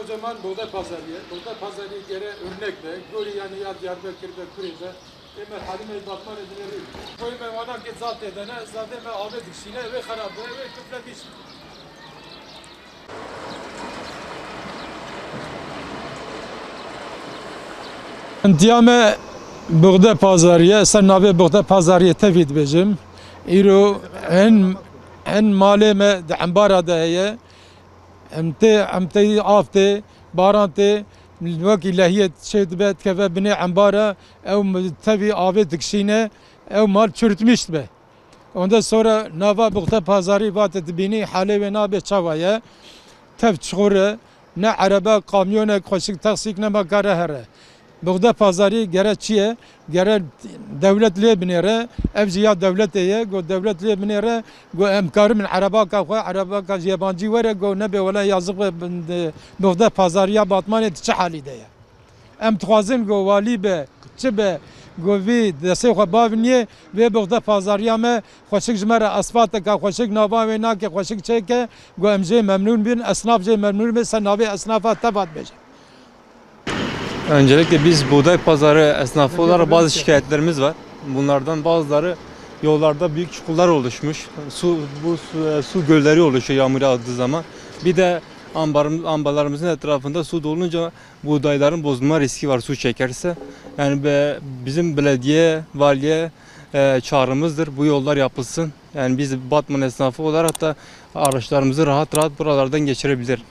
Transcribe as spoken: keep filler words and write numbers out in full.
Kocaman Buğday Pazarı. Buğday Pazarı gere örnek be. Görü yani ya Diyarbakır be, Kurê be. Ême Halîmeyê Batmanê dinêrî. Koyê me wana ke zat tê de ne, zadê me avê dikişîne, wê xerab be, wê kifle bîş. Diya me Buğde Pazarı ye, ser navê Buğde Pazarı ye tevî dibêjim. Îro hin, hin malê me di embara de heye. Em tê, em tê av tê, baran tê, wekî lehiyê çê dibe, dikeve binê embara, ew tevî avê dikişîne, ew mal çürütmüş dibe. Ondan sonra nava Buxte Pazarî vate dibînî, halê wê nabê çawa ye? Tev çuxur e, ne erebe, kamyonek, xweşik taksîk nema kare here. Buxde Pazarî gere çi ye? Gere dewlet lê binêre, ev jî ya dewletê ye, go dewlet lê binêre, go em karibin erebaka xwe, erebaka ji yabancî were, go nebe wele yazık be, bin-, Buxde Pazarî ya Batmanê di çi halî de ye? Em dixwazin go walî be, çi be, go vî destê xwe baviniye, vê Buxde Pazarîya me xweşik ji me re asfalteka xweşik nava wê nake, xweşik çêke, go em jê memnûn bin, esnaf jê memnûn bin, ser navê esnafa teva dibêje. Öncelikle biz Buğday Pazarı esnafı olarak bazı şikayetlerimiz var. Bunlardan bazıları yollarda büyük çukurlar oluşmuş. Su, bu su, e, su gölleri oluşuyor yağmur yağdığı zaman. Bir de ambarım-, ambarlarımızın etrafında su dolunca buğdayların bozulma riski var su çekerse. Yani be-, bizim belediye, valiye, e, çağrımızdır. Bu yollar yapılsın. Yani biz Batman esnafı olarak da araçlarımızı rahat rahat buralardan geçirebilir.